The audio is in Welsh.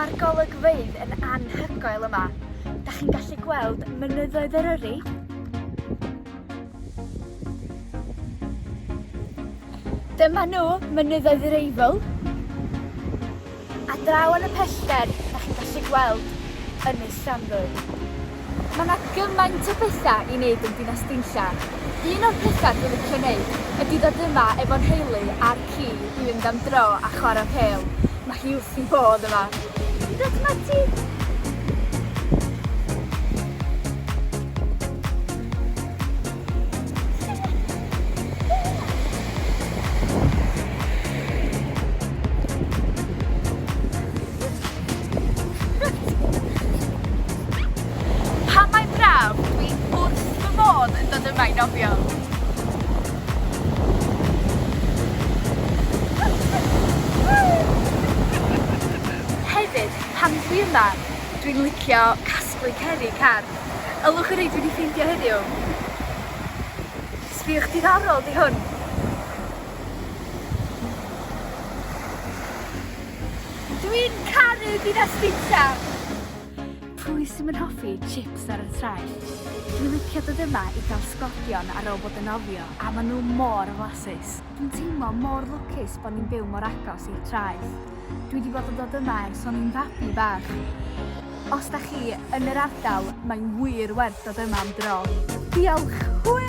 Mae'r golygfeydd yn anhygoel yma. Da chi'n gallu gweld mynyddoedd Eryri, Dyma nhw, mynyddoedd yr Eifl. A draw yn y pellter, da chi'n gallu gweld Ynys Llanddwyn. Mae 'na gymaint o bethau i wneud yn Dinas Dinlla. Un o'r pethau dwi'n licio wneud ydy dod yma efo'n nheulu a'r ci i fynd am dro a chwarae pêl. Mae hi wrth ei bodd yma. Dod Mati! Pan mae'n braf, dwi wrth fy modd yn dod yma i nofio. Hefyd, pan dwi yma, dwi'n licio casglu cerrig hardd. Ylwch y rei dwi 'di ffeindio heddiw. Sbïwch diddorol 'di hwn. Dwi'n caru Dinas Dinlla! Pwy sy'm yn hoffi chips ar y traeth? Dwi'n licio dod yma i gael sglodion ar ôl bod yn nofio a maen nhw mor flasus. Dwi'n teimlo mor lwcus bod ni'n byw mor agos i'r traeth. Dwi wedi bod yn dod yma ers o'n i'n fabi bach. Os da chi yn yr ardal, mae'n wir werth dod yma am dro. Diolch! Hwyl!